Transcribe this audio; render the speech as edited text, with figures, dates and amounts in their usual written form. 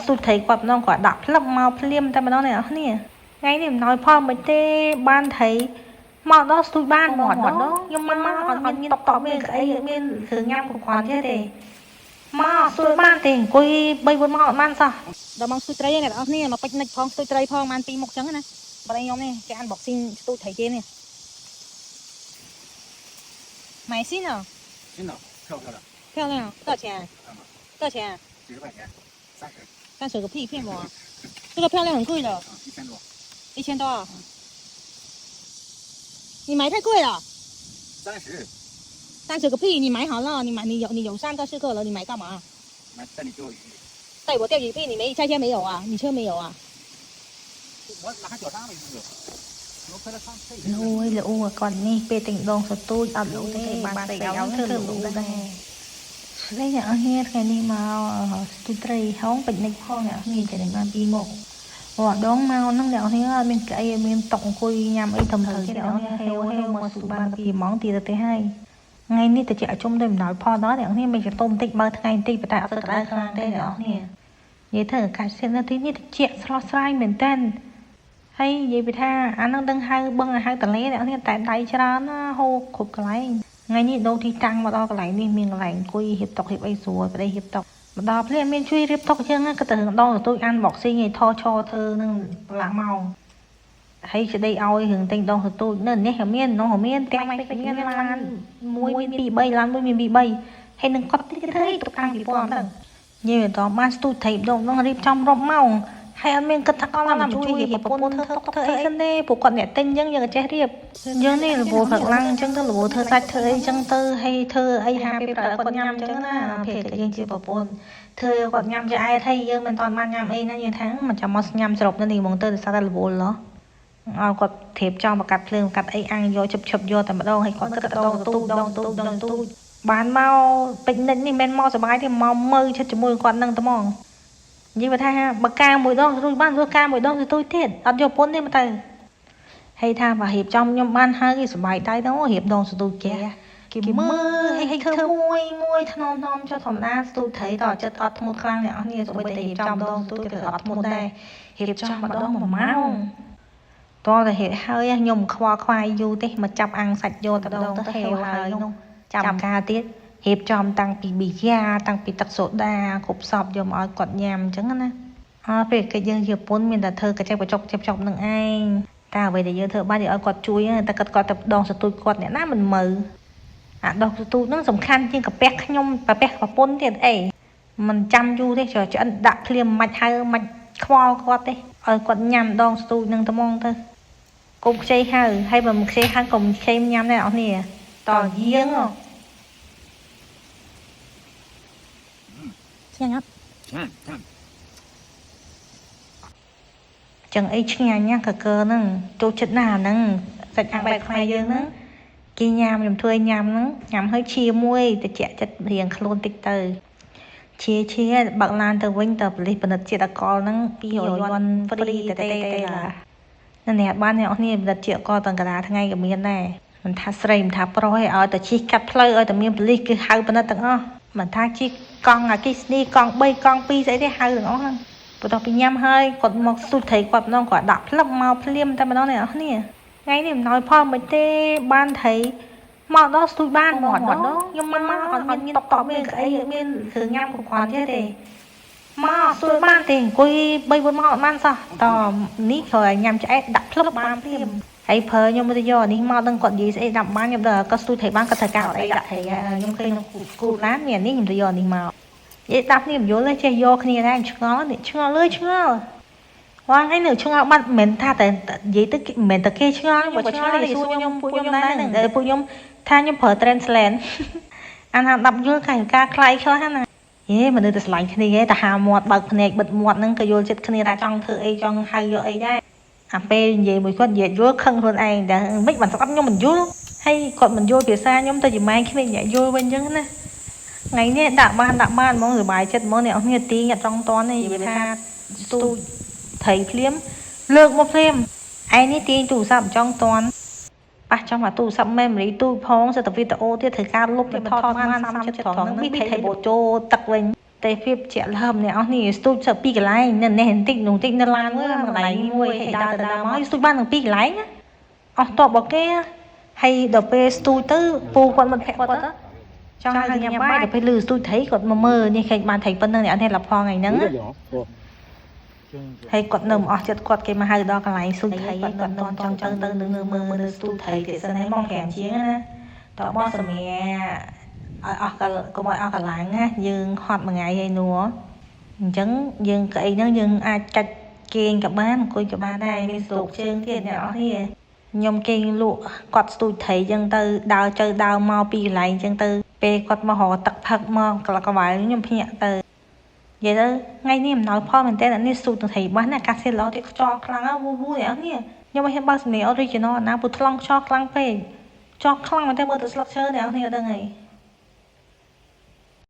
ស្ទូចត្រីគាត់ម្ដងគាត់ដាក់ផ្លឹបមកភ្លាមតែម្ដងអ្នកនរគ្នាថ្ងៃនេះមិនណយផលមិនទេបានត្រីមកដល់ស្ទូចបានម្ដងខ្ញុំមកអត់មានតុកតក់មានស្អីមានគ្រឿងញ៉ាំគ្រប់គ្រាន់ទេទេមកស្ទូចបានទេអង្គុយ3 4ម៉ោងអត់បានសោះ ដល់មកស្ទូចត្រីឯងអ្នកនរគ្នាមកពេចនិចផងស្ទូចត្រីផងបានពីរមុខចឹងណាបើខ្ញុំនេះគេ unboxing ស្ទូចត្រីគេនេះ买新的。 新的，漂不漂亮？漂亮，多少钱？多少钱？几十块钱，30。 30个屁，骗我！这个漂亮很贵的。啊，1000多。 1000多啊。你买太贵了。三十。 30个屁！你买好了，你买你有三个四个了，你买干嘛？买带你钓鱼。带我钓鱼屁！你没在家没有啊？你车没有啊？我拿脚刹没用。 អូយល្អគាត់នេះពេលទិញដងសទូចអត់លក់ទេបានស្អីឲ្យធ្វើលក់ដែរស្ដីអ្នកនរថ្ងៃនេះមកស្ទូចត្រីហោងពេចនិចផងអ្នកនរចេះតែបានពីរមុខរាល់ដងមកហ្នឹងអ្នកនរអត់មានកៅអីមានតុអង្គុយញ៉ាំអីធំត្រូវទេអ្នកនរហេវហេវមកស្ទូចបាន2ម៉ោងទៀតទៅហើយថ្ងៃនេះទៅជាជុំដោយអំណោយផលដល់អ្នកនរមិនចតុំបន្តិចបើថ្ងៃបន្តិចប៉ុន្តែអត់ទៅក្តៅខ្លាំងទេអ្នកនរនិយាយទៅអាកាសធាតុនៅទីនេះត្រជាក់ស្រស់ស្រាយមែនតើហើយនិយាយពីថាអានឹងដឹងហៅបឹងហៅតលេអ្នកនេះតែដៃច្រើនណាហូរគ្រប់កន្លែងថ្ងៃនេះដូរទីតាំងមកដល់កន្លែងនេះមានកន្លែងអង្គុយរៀបតុរៀបអីស្រួលប្តីរៀបតុមកដល់ភ្លាមមានជួយរៀបតុជាងក៏ទៅរឿងដងទទួលអានបុកស៊ីឯថឈធ្វើនឹងកន្លះម៉ោងហើយស្ដីឲ្យរឿងទិញដងទទួលនៅនេះក៏មាននោះក៏មានទាំងមានឡាន1 2 3ឡាន1មាន2 3ហើយនឹងកត់តិចទៅទុកតាំងពីពណ៌ហ្នឹងនិយាយបន្តបានស្ទូចត្រីដងរៀបចំរាប់ម៉ោងហើយអត់មានគិតថាអត់មកជួយរៀបប្រពន្ធធ្វើតុកធ្វើអីសិនទេពួកគាត់អ្នកទិញអញ្ចឹងយើងក៏ចេះរៀបយើងនេះរវល់ផឹកឡើងអញ្ចឹងទៅរវល់ធ្វើសាច់ធ្វើអីអញ្ចឹងទៅហើយធ្វើអីហាពេលប្រើគាត់ញ៉ាំអញ្ចឹងណាភេទយើងជាប្រពន្ធធ្វើគាត់ញ៉ាំជាអែថៃយើងមិនតាន់បានញ៉ាំអីណាយើងថាមិនចាំមកញ៉ាំសរុបនៅនេះហ្មងទៅដោយសារតែរវល់ហ៎ឲ្យគាត់ត្រៀបចំបកាត់ភ្លើងកាត់អីអាំងយកជិបឈឹបយកតែម្ដងហើយគាត់គិតដងទូដងទូដងទូបានមកពេចនិចនេះមិនមកសុបាយទេមកមើឈិតជាមួយគាត់នឹងតែហ្មងនិយាយថាបើការមួយដងរួចបានរួចការមួយដងទៅទូចទៀតអត់យកពុនទេមកទៅហើយថាបើរៀបចំខ្ញុំបានហើយគេសុបាយដៃទៅរៀបដងស្ទូចចេះគេមើលហើយធ្វើមួយមួយថ្នមថ្នមចុះធម្មតាស្ទូចត្រីតចិត្តអត់ធ្មត់ខ្លាំងអ្នកនរគ្នាសូម្បីតែរៀបចំដងស្ទូចក៏អត់ធ្មត់ដែររៀបចំម្ដង1ម៉ោងតតែហេតុហើយខ្ញុំខ្វល់ខ្វាយយូរទេមកចាប់អាំងសាច់យកតែដងទៅហេវហើយនោះចាំការទៀតរៀបចំតាំងពីប៊ីយ៉ាតាំងពីទឹកសូដាគ្រប់សពយកមកឲ្យគាត់ញ៉ាំអញ្ចឹងណាអើពេលគេយើងជាពុនមានតែធ្វើកញ្ចែកបញ្ចុកចប់នឹងឯងតែអ្វីដែលយើងធ្វើបានយើងឲ្យគាត់ជួយតែគាត់គាត់ទៅដងសទូចគាត់អ្នកណាមិនមើលអាដងសទូចហ្នឹងសំខាន់ជាងកាពះខ្ញុំកាពះប្រពន្ធទៀតអីមិនចាំយូរទេឆ្អិនដាក់ភ្លាមមិនហៅមិនខ្វល់គាត់ទេឲ្យគាត់ញ៉ាំដងសទូចហ្នឹងត្មងទៅកុំខ្ចីហៅហើយបើមិនខ្ចីហៅកុំខ្ចីញ៉ាំដែរអ្នកនេះតយាង ឆ្ងាញ់អត់ ឆ្ងាញ់ឆ្ងាញ់ ចឹងអីឆ្ងាញ់ណាកកើហ្នឹងចូលចិត្តណាស់អាហ្នឹងសាច់អាំងបែបខ្មែរយើងហ្នឹងគេញ៉ាំខ្ញុំធ្វើញ៉ាំហ្នឹងញ៉ាំហើយឈាមួយតិចចិត្តរៀងខ្លួនតិចទៅឈាឈាបើកឡានទៅវិញតើប៉ូលីសពិនិត្យជាតិអាល់កុលហ្នឹង200យន់ហ្វ្រីតេតេឡាអ្នកបានអ្នកនេះពិនិត្យជាតិអាល់កុលតាំងកណ្ដាលថ្ងៃក៏មានដែរមិនថាស្រីមិនថាប្រុសទេឲ្យតែជិះកាត់ផ្លូវឲ្យតែមានប៉ូលីសគឺហៅពិនិត្យទាំងអស់មិនថាជិះកង់អគិសនីកង់3កង់2ស្អីទេហៅទាំងអស់ហ្នឹងបន្ទាប់ពីញ៉ាំហើយគាត់មកស្ទូចត្រីគាត់ម្ដងគាត់ដាក់ផ្លឹបមកភ្លាមតែម្ដងអ្នកនរគ្នាថ្ងៃនេះមិនណយផលមិនទេបានត្រីមកដល់ស្ទូចបានម្ដងខ្ញុំមកអត់មានតុកតក់មានអីមានគ្រឿងញ៉ាំគ្រប់គ្រាន់ទេទេមកស្ទូចបានទេអង្គុយ3 4ម៉ោងអត់បានសោះតនេះគ្រាន់ញ៉ាំឆ្អែតដាក់ផ្លឹបបានភ្លាមហើយប្រើខ្ញុំទៅយកនេះមកដឹងគាត់និយាយស្អីដាក់បានខ្ញុំដល់គាត់ស្ទូចត្រីបានគាត់ត្រូវការអីដាក់ត្រីខ្ញុំឃើញគូឡានមាននេះខ្ញុំទៅយកនេះមកនិយាយដាប់នេះមិនយល់ទេចេះយកគ្នាដែរឆ្ងល់នេះឆ្ងល់លើឆ្ងល់វងឯនៅឆ្ងល់បាត់មិនមែនថាតែនិយាយទៅមិនមែនតែគេឆ្ងល់បើឆ្ងល់គេសួរខ្ញុំពួកខ្ញុំដែរហ្នឹងតែពួកខ្ញុំថាខ្ញុំប្រើ translate អានថាដាប់យល់កាយការខ្លៃខ្លះណាហេមនុស្សតែឆ្លាញ់គ្នាឯងតែហាមាត់បើកភ្នែកបិទមាត់ហ្នឹងក៏យល់ចិត្តគ្នាថាចង់ធ្វើអីចង់ហៅយកអីដែរអាពេលនិយាយមួយគាត់និយាយយល់ខឹងខ្លួនឯងតែមិនបានស្ដាប់ខ្ញុំមិនយល់ហើយគាត់មិនយល់ភាសាខ្ញុំទៅជាម៉ែក្មេងអ្នកយល់វិញអញ្ចឹងណាថ្ងៃនេះដាក់បានដាក់បានហ្មងសុបាយចិត្តហ្មងអ្នកនរគ្នាទីងអត់ចង់តន់ទេនិយាយថាស្ទូចត្រីភ្លាមលើកមកភ្លាមឯនេះទាញទូរស័ព្ទចង់តន់ប៉ះចំអាទូរស័ព្ទ memory ទូចផងសិតតែវីដេអូទៀតត្រូវការលុបទៀតថតបាន30ត្រង់ហ្នឹងពីថៃបូចូលទឹកវិញ តែភាពជាក់លហឹមអ្នកអស់នេះស្ទូចទៅពីរកន្លែងនៅនេះបន្តិចនោះបន្តិចនៅឡានមួយកន្លែងមួយហើយដើរទៅដើរមកស្ទូចបានទាំងពីរកន្លែងណាអស់តបរបស់គេហើយដល់ពេលស្ទូចទៅពូគាត់មិត្តភក្តិគាត់ទៅចង់ឲ្យញ៉ាំបាយដល់ពេលលឺស្ទូចត្រីគាត់មកមើលនេះឃើញបានត្រីប៉ុណ្្នឹងអ្នកនេះលផងថ្ងៃហ្នឹងណា ហើយគាត់នៅមិនអស់ចិត្តគាត់គេមកហៅដល់កន្លែងស្ទូចត្រីគាត់មិនតន់ចង់ទៅទៅនៅមើលមើលស្ទូចត្រីទៀតសិនហើយម៉ោង5ជាងណាតបសម្រាប់ឲ្យអស់កកុំឲ្យអស់កម្លាំងណាយើងហត់មួយថ្ងៃហើយនោះអញ្ចឹងយើងកៅអីហ្នឹងយើងអាចកាច់គេងក៏បានអង្គុយក៏បានដែរមានស្លូកជើងទៀតអ្នកនរគ្នាខ្ញុំគេងលក់គាត់ស្ទូចត្រីអញ្ចឹងទៅដើរទៅដើរមកពីកន្លែងអញ្ចឹងទៅពេលគាត់មករកទឹកផឹកមកកន្លកវ៉ាល់ខ្ញុំភ្ញាក់ទៅ និយាយទៅថ្ងៃនេះអំណោយផលមែនតើអ្នកនេះស៊ូទាំងត្រីបាសណាអាកាសធាតុល្អទៀតខ្យល់ខ្លាំងណាស់វូវូអ្នកនេះខ្ញុំមិនហ៊ានបើកសំនៀង original ណាព្រោះថ្លង់ខ្យល់ខ្លាំងពេកខ្យល់ខ្លាំងមែនតើមើលទៅស្លឹកឈើអ្នកនេះអត់ដឹងអី